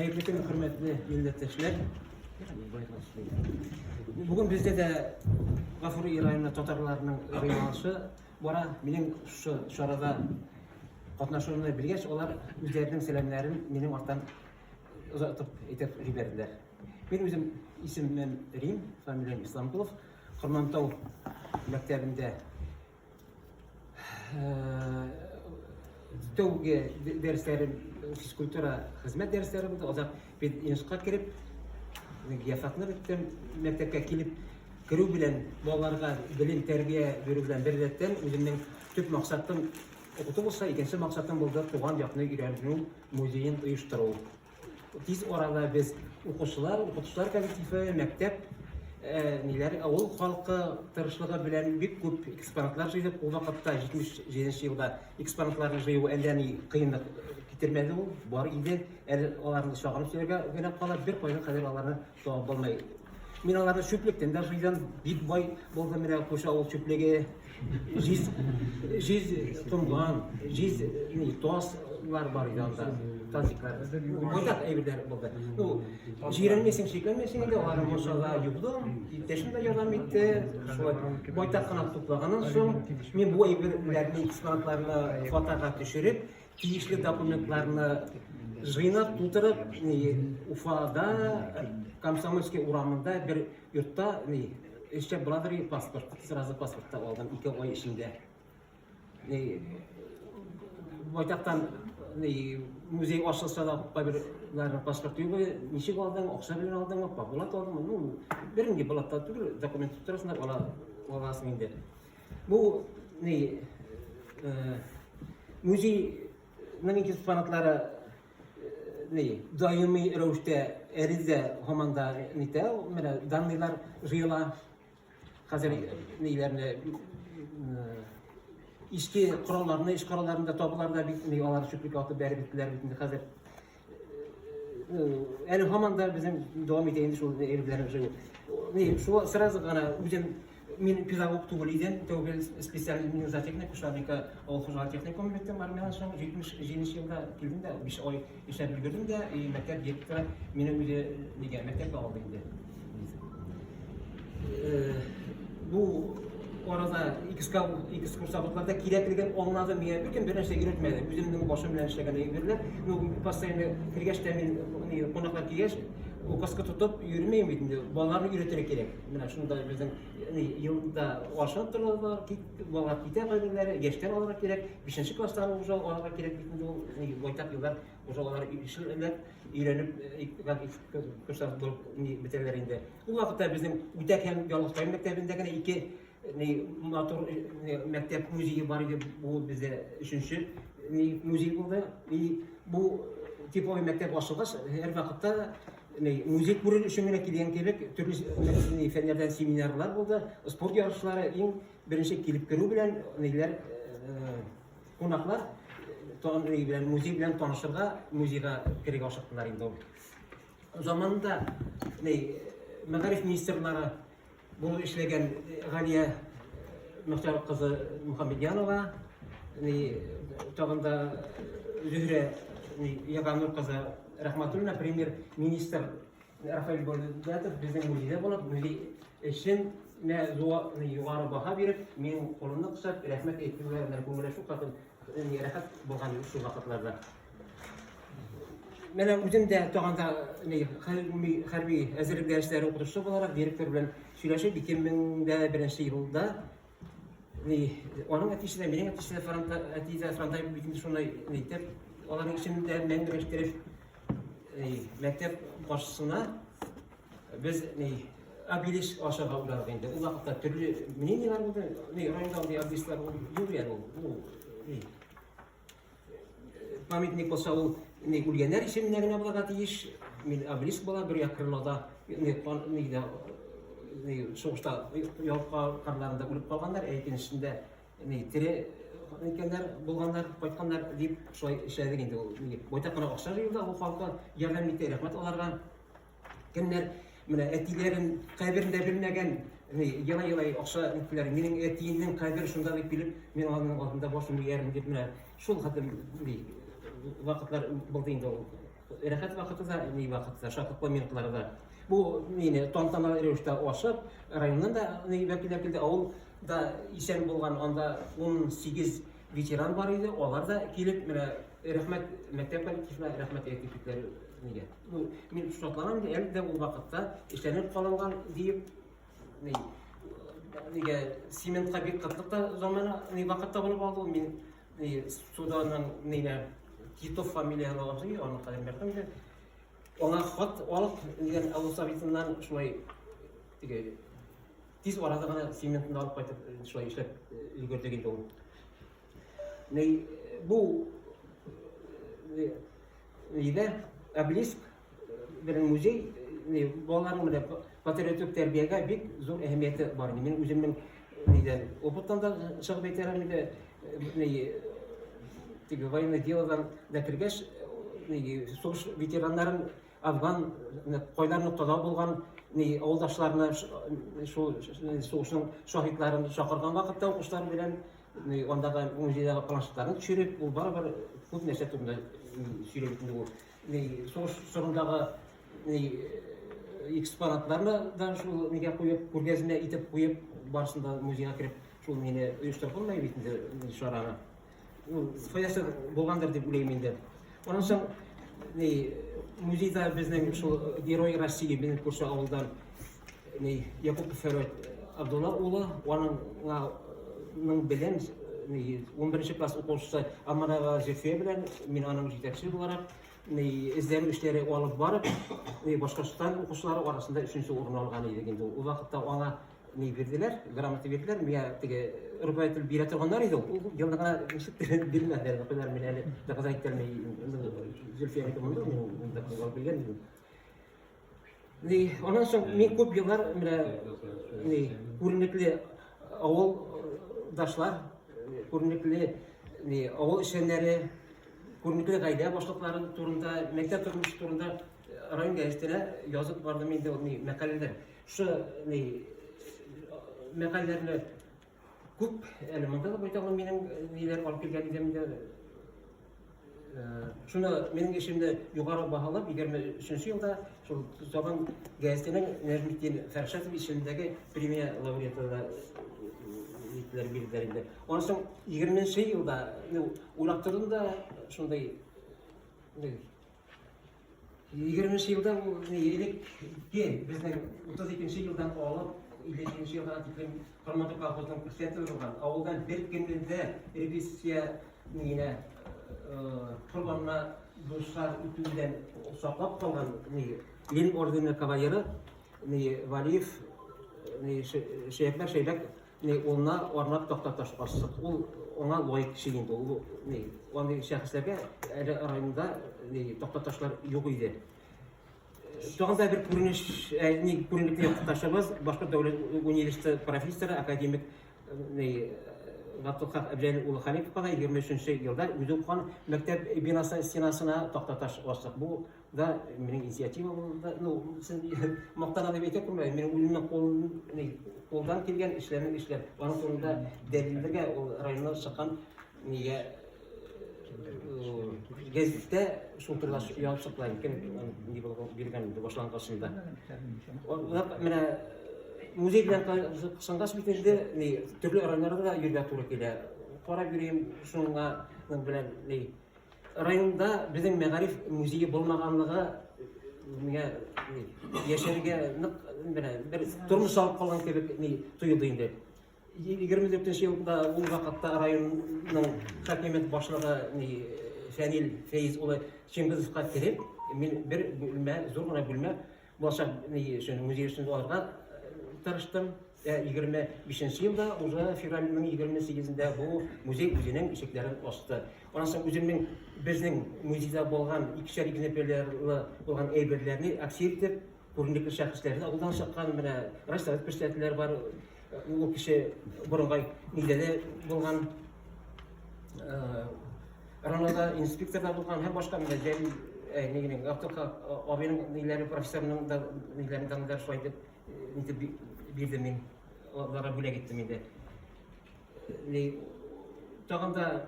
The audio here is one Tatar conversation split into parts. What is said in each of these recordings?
Хәерле көн, хөрмәтле милләттәшләр. Бүген бездә дә Гафури районы татарларының җыелышы бара. Минем шушы чарада катнашуымны белгәч, алар үзләренең сәламнәрен минем арттан озатып әйтеп җибәрделәр. Мин үзем исемем Рим, фамилиям Исламкулов. Кормантау мәктәбендә тәүге дәресләрем физкультура хезмәт дәресләре булды. Азак пединститутка кереп, геофакны беттем. Мәктәпкә килеп керү белән балаларга белем, тәрбия бирү белән беррәттән үземнең төп максатым укыту булса, икенче максатым булды туган якны өйрәнү музеен оештыру. Тиз арада без укучылар, укытучылар коллективы, мәктәп э, ниләр, авыл халкы тырышлыгы белән бик күп экспонатлар җыйдык. Ул вакытта 77 елда экспонатларны җыю әллә ни кыенлык китермәде ул, бар иде. Әле аларны чагырып сөйләргә генә кала, бер кайда хәзер аларны таба булмый. Мин аларны чүплектән дә җыйдым, бик бай булды менә күрше авыл чүплеге. Җиз, җиз комган, җиз ни, таслар бар иде анда, тазиклар. Байтак әйберләр булды. Ну, җирәнмисең, шикләнмисең инде, аларны мунчада юдым, иптәшем дә ярдәм итте. Шулай байтак кына туплаганнан соң, мин бу әйберләрне, экспонатларны фотога төшереп, тиешле документларны җыйнап, тутырып, ни, Уфада, Комсомольский урамында бер йортта, ни, эшләп буладыр и паспорт, сразу паспорт та алдым 2 ай эчендә. Ни, байтактан ни, музей ачылса да кайберләренең паспорты юк иде. Ничек алдың, акча белән алдыңмы, по блату алдыңмы? Ну, бернинди блатта түгел, документ тутырасың да ала аласың инде. Бу ни э, музейның экспонатлары э, ни даими рәвештә әле дә һаман да нитә, менә данныйлар җыела. Хәзер ниләрне э, иске коралларны, эш коралларын да табылар да бит, ни алар чүплеккә атып бәреп беттеләр бит инде хәзер. Әле һаман да безнең дәвам итә инде шул әйберләрне җыю. Ни, шул сразу гына үзем мин педагог түгел идем, тәүге специаль зоотехник, Кушнаренко авыл хуҗалыгы техникумын беттем армиядән соң 77 елда килдем дә 5 ай эшләп өлгердем дә, и мәктәп директоры мине үзе нигә мәктәпкә алды инде. Бу арада экскурсоводларда кирәклеген аңладым. Миңа беркем бер нәрсә өйрәтмәде. Үземнең башым белән эшләгән әйберләр. Ну, постоянно кергәч тә мин кунаклар килгәч, указка тотып йөрмим бит инде. Балаларны өйрәтергә кирәк. Менә шунда безнең елда ашап торалар, балалар китә кайберләре, яшьтән алырга кирәк. Бишенче класстан уже алырга кирәк бит инде ул. Байтак еллар уже алар эшләп, өйрәнеп, курсант булып бетәләр инде. Ул вакытта безнең Үтәк һәм Ялгызкай мәктәбендә генә ике ни, матур ни, мәктәп музее бар иде. Бу бездә өченче ни, музей булды. И бу типовый мәктәп ачылгач, һәр вакытта ни, музей күрер өчен генә килгән кебек төрле ни, фәннәрдән семинарлар булды, спорт ярышлары иң беренче килеп керү белән ниләр кунаклар тагын ни белән музей белән танышырга музейга керергә ашыктылар инде ул. Заманында ни, мәгариф министрлары булып эшләгән Галия Мөхтәр кызы Мөхәммәдьянова, ни, тагын да Зөһрә ни, Яганур кызы Рәхмәтуллина, премьер-министр Рафаэль Булатов безнең музейда булып, музей эшен югары баһа биреп, минем кулымны кысып, рәхмәт әйтүгә менә күңеле шулкадәр рәхәт булган шул вакытларда. Менә үзем дә тагын да хәрби, хәрби әзерлек дәресләре укытучысы буларак директор белән сөйләшеп 2001 елда ни, аның әтисе дә, минем әтисе дә фронтта, әти дә фронтта бит инде шуны әйтеп, аларның исемен дә мәңгеләштереп, мәктәп каршысына без ни, обелиск ачарга уйладык инде. Ул вакытта төрле мнениеләр булды. Ни, районда андый обелисклар юк әле ул. Ул ни, памятник булса ул ни үлгәннәр исеменә генә булырга тиеш. Мин обелиск була бер як крылода ни кан нидә ни сугышта яу кырларында үлеп калганнар, ә икенчесендә ни тере икәннәр булганнар, кайтканнар дип шулай эшләдек инде ул. Байтак кына акча җыелды, авыл халкы ярдәм итте, рәхмәт аларга. Кемнәр менә әтиләрен каберен дә белмәгән, елай-елай акча иттеләр. Минем әтиемнең кабере шунда дип килеп, мин аның алдында башым иярмен дип менә шул хәтлем вакытлар булды инде ул. Рәхәт вакыты да, ни вакыты да, шатлыклы минутлары да. Бу мине тантаналы рәвештә ачып, районнан да ни вәкилләр килде, авыл да исән булган, анда 18 ветеран бар иде, алар да килеп, менә рәхмәт мәктәп коллективына рәхмәт әйтеп киттеләр нигә. Ну, мин шатланам инде, әле дә ул вакытта эшләнеп калынган диеп, ни, нигә цементка бик кытлык та заманы, ни вакытта булып алды ул, мин ни, суданың нигә Титов фамилияле абзый, аның кадәр мәрхүм инде. Аңа хат алып, дигән авыл советыннан шулай теге тиз арада гына цементны алып кайтып шулай эшләп өлгердек инде ул. Ни бу нидә обелиск белән музей ни балаларның менә патриотик тәрбиягә бик зур әһәмияте бар. Мин үземнең нидән опыттан да чыгып әйтәм инде ни теге военное делодан да кергәч ни сугыш ветераннарын Афган кайлар ноктада булган ни авылдашларны шул сугышның шаһитларын чакырган вакытта укучылар белән ни андагы музейдагы планшетларны төшереп, ул барыбер күп нәрсә турында сөйли бит инде ул. Ни сугыш чорындагы ни экспонатларны да шул нигә куеп, күргәзмә итеп куеп, барысын да музейга кереп, шул мине оештырып булмый бит инде чараны. Ул файдасы булгандыр дип уйлыйм инде. Аннан соң ни музейда безнең шул Герой России безнең күрше авылдан ни Якупов Фәрвәт Абдулла улы, аның ның белән ни 11 класс укучысы Аманова Зөлфия белән мин аның җитәкче буларак ни эзләнү эшләре алып барып, ни Башкортстан укучылары арасында өченче урын алган идек инде. Ул вакытта аңа ни бирделәр, грамота бирделәр, миңа теге руководитель бирә торганнар иде ул. Ул елны гына ничектер бирмәделәр, куйлар мин әле доказать итә алмый. Зөлфия монда мин доказать белгән идем. Ни, аннан соң мин күп еллар менә ни күренекле авылдашлар, күренекле ни авыл эшчәннәре, күренекле гаилә башлыклары турында, мәктәп тормышы турында район гәзитенә язып бардым инде ул ни мәкаләләр. Шу ни мәкаләләрне күп әле монда да байтак минем ниләр алып килгән идем инде. Шуны минем эшемне югары баһалап, 23 елда шул Заман гәзитенең Нәҗметдин Фәршәтов исемендәге премия лауреаты да иттеләр, бирделәр инде. Аннан соң 20 елда уйлап тордым да, шундый 20 елда ул элекке безнең 32 елдан алып 57 елга тиклем Корманты колхозының председателе булган. Авылдан бер кемне дә репрессия нигенә корбанына дучар итүдән саклап калган ни Ленин ордены кавалеры ни Валиев ни Шәйәхмәт Шәйбәк ни улына арнап такта таш астык. Ул аңа лаек кеше инде. Ул ни андый шәхесләргә әле районда ни такта ташлар юк иде. Тагын да бер күренеш, ни күренекле якташыбыз, Башкорт дәүләт университеты профессоры, академик ни Габдулхак Әбҗәлил улы Халиповка да 23 елда үзе укыган мәктәп бинасы стенасына такта таш астык. Бу да минем инициатива булды. Ну, сез мактана дип әйтә күрмә, минем үземнең кул, кулдан килгән эшләрне эшләп, аның турында дәлилләргә ул районнан чыккан нигә гәзиттә шул турыда язып чыктылар икән, ни булган биргән инде башлангычында. Менә музей белән кызыксынгач бит инде, ни төрле районнарда да йөрергә туры килә. Карап йөрим, шуңа белән ни Районда безнең мәгариф музее булмаганлыгы миңа яшәргә нык менә бер тормыш алып калган кебек ни тоелды инде. 24 елда ул вакытта районның хакимият башлыгы ни Фәнил Фәиз улы Чингизовка кереп, мин бер бүлмә, зур гына бүлмә Булачак ни өчен музей өчен алырга тырыштым. 25 елда уже февральнең 28-ндә бу музей үзенең ишекләрен ачты. Аннан соң үземнең безнең музейда булган икешәр экземплярлы булган әйберләрне акция итеп, күренекле шәхесләрне авылдан чыккан менә райсовет председательләре бар, ул кеше борынгы нидә дә булган РОНОда инспектор да булган һәм башка менә Җәлил нигенең Габдулхак абыйның ниләре профессорның да ниләрен да шулай итеп нитеп бирдем мин. Аларга бүләк иттем инде. Ни тагын да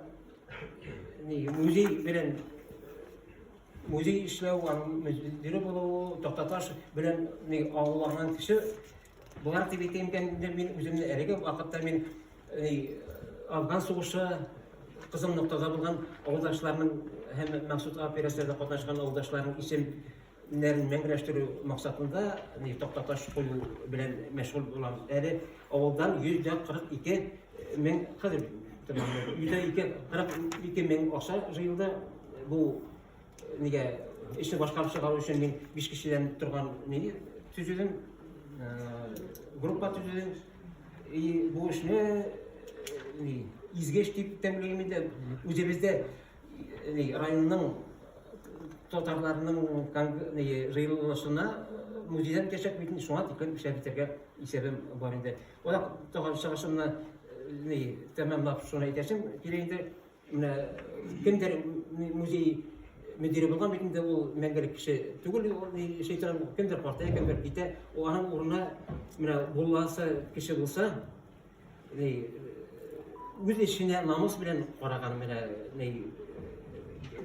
ни музей белән музей эшләү, аның мөдире булу, Тактаташ белән ни авылланган кеше буларак дип әйтәм икән, инде мин үземне әлеге вакытта мин ни Афган сугышы кызыл ноктада булган авылдашларның һәм махсус операциядә катнашкан авылдашларның исемнәрен мәңгеләштерү максатында ни тактаташ кую белән мәшгуль булам. Әле авылдан 142 мең хәзер 142 мең акча җыелды. Бу нигә эшне башкарып чыгару өчен мин 5 кешедән торган ни төзедем, группа төзедем. И бу эшне ни изге эш дип тә уйлыйм инде. Үзебездә ни районның татарларының ни җыелышына музейдан үтәчәк бит, шуңа тиклем эшләп бетерергә исәбем бар инде. Озак тагын чыгышымны ни тәмамлап шуны әйтәсем килә инде. Менә кемдер музей мөдире булган бит инде ул мәңгелек кеше түгел, ул шайтан, кемдер картая, кемдер китә. Ул аның урынына менә буласы кеше булса, ни үз эшенә намус белән караган менә ни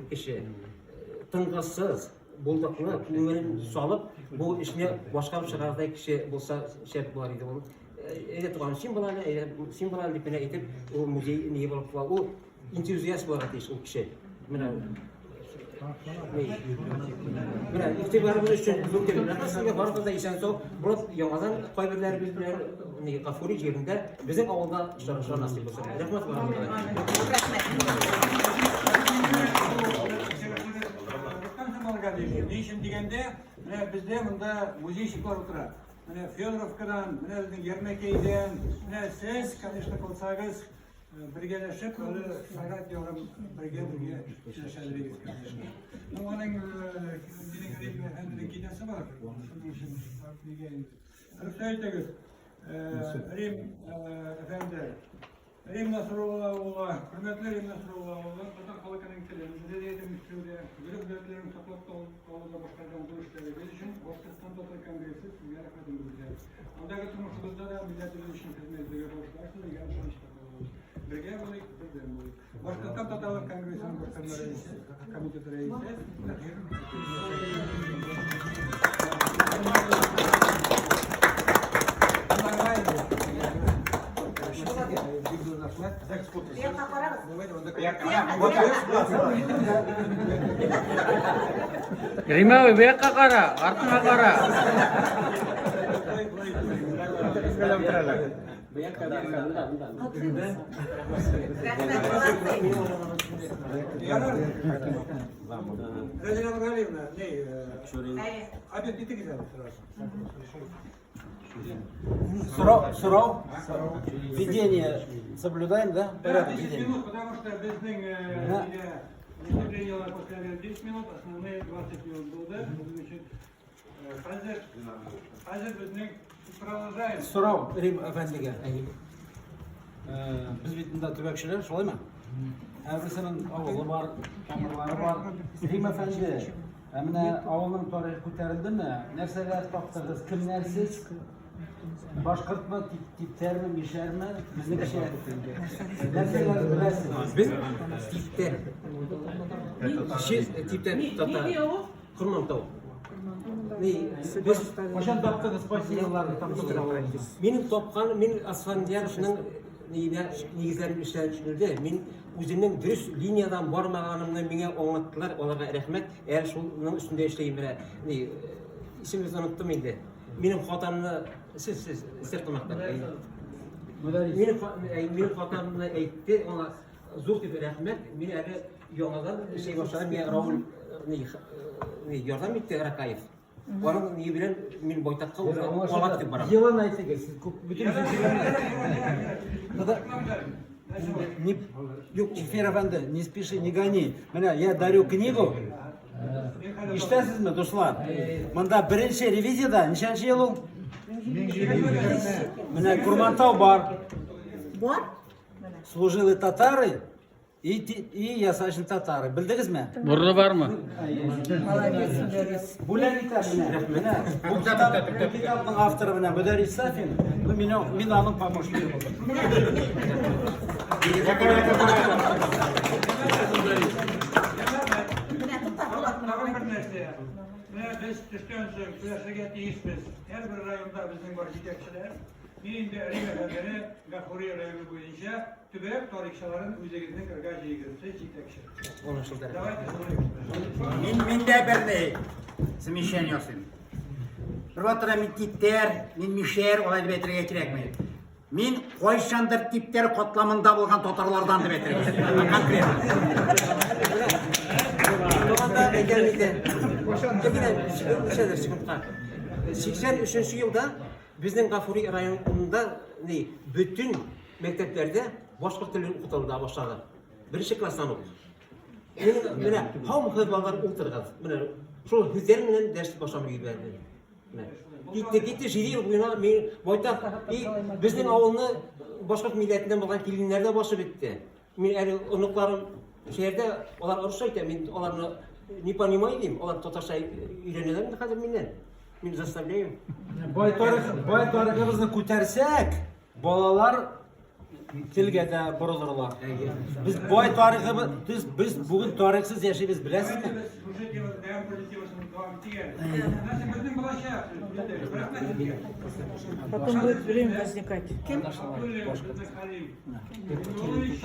кеше тынгысыз, булдыклы, күңелен салып, бу эшне башкарып чыгардай кеше булса шәп булар иде ул. Әйдә туган, син була әле, әйдә син була әле дип менә әйтеп, ул музей ни булып кала. Ул энтузиаст булырга тиеш ул кеше. Менә Менә игътибарыгыз өчен зур рәхмәт сезгә, барыгыз да исән-сау булып, яңадан кайберләребез белән ни Гафури җирендә безнең авылда очрашырга насыйп булсын. Рәхмәт барыгызга. Рәхмәт. Ни өчен дигәндә, менә бездә монда музейщиклар утыра. Менә Федоровкадан, менә безнең Ярмәкәйдән, менә сез, конечно, калсагыз, бергәләшеп, әле сәгать ярым бергә-бергә сөйләшә идегез, конечно. Ну, аның минем Рим әфәнденең китәсе бар, шуның өчен нигә инде. Рөхсәт итегез, Рим әфәнде, Рим Насрулла улы, хөрмәтле Рим Насрулла улы, татар халкының телен, мәдәниятен үстерүдә, гореф-гадәтләрен саклап калуда башкарган зур эшләрегез өчен Башкортстан татар конгрессы сезгә рәхмәтен белдерә. Алдагы тормышыгызда да милләтебез өчен хезмәт итәргә булышырсыз дигән ышанычта калабыз. Бергә булыйк, бердәм булыйк. Башкортстан татарлар конгрессының башкарма рәисе, комитеты рәисе Таһир Рим абый, бу якка кара, артыңа кара. Рәзилә Нургалиевна, не, обед итегез әле сразу. Сорау, сорау. Ведение соблюдаем, да? Да, Порядок 10 ведения. минут, потому что безнең нигә выступлениелар после обеда 10 минут, основные 20 минут булды. Безнең өчен хәзер хәзер безнең продолжаем. Сорау Рим әфәндегә. Без бит монда төбәкчеләр, шулаймы? Һәрберсенең авылы бар, тамырлары бар. Рим әфәнде, ә менә авылның тарихы күтәрелдеме? Нәрсәләр таптыгыз, кемнәр сез? Башкортмы, типтәрме, мишәрме? Безнекечә. Нәрсәләр беләсез? Без типтәр. Кеше типтәр татар. Кормантау. Ни, без Кайчан таптыгыз, кайсы елларда таптыгыз авылыгызны? Минем тапкан, мин Асфандияровның нигә нигезләрен эшләде. Мин үземнең дөрес линиядән бармаганымны миңа аңлаттылар, аларга рәхмәт. Әле шуның өстендә эшләйм менә. Ни, исемегезне оныттым инде. Минем хатамны сез сез сер кунактар. Минем минем хатамны әйтте, аңа зур дип рәхмәт. Мин әле яңадан эшли башладым. Миңа Рауль ни ярдәм итте Ракаев. Аның ни белән мин байтакка уже алга китеп барам. Елын әйтегез, сез күп бөтен Не, юк, Эфир әфәнде, не спеши, не гони. Менә я дарю книгу. Ишетәсезме, дуслар? Монда беренче ревизияда ничәнче ел ул? Менә Курмантау бар. Бар? Служилые татары и, и ясачын татары. Белдегезме? Борны бармы? Молодец, Мөдәррис. Бүләк итә менә. Менә бу китап, бу китапның авторы менә Мөдәррис Сафин. Ну, мин, мин аның помощнигы булдым. Менә тукта, Булат. без төштән соң сөйләшергә тиешбез. Һәрбер районда безнең бар җитәкчеләр. Мин инде Рим әфәндене Гафури районы буенча төбәк тарихчыларын үзегезнең кырга җыегыз. Сез җитәкче. Давайте шулай. Мин мин дә берни замечание ясыйм. Бер вакытта мин типтәр, мин мишәр, алай дип әйтергә кирәкми. Мин кайчандыр типтәр катламында булган татарлардан дип әйтергә кирәк. Конкретно. Туганда әйтәм инде. Ничәдер секундка. 83 елда безнең Гафури районында ни бөтен мәктәпләрдә башкорт теле укытыла башлады. Беренче класстан ук. Менә һаумыһыз балалар утыргыз. Менә шул һүзләр белән дәрес башланып җибәрде. Менә. Китте, китте, җиде ел буена мин байтак и безнең авылны башкорт милләтеннән булган киленнәр дә басып бетте. Мин әле оныкларым шәһәрдә, алар русча әйтә, мин аларны не понимаю дим, алар татарча өйрәнәләр инде хәзер миннән. Мин заставляю. Бай тарих, бай тарихыбызны күтәрсәк, балалар телгә дә борылырлар. Без бай тарихыбыз, без, без бүген тарихсыз яшибез, беләсезме? Без шушы теманы, бәйрәм темасын дәвам итик әле. Нәрсә безнең булачак? Рәхмәт сезгә. Потом будет время возникать. Кем? Абдуллин, безнең Хәлим. Нуруллович,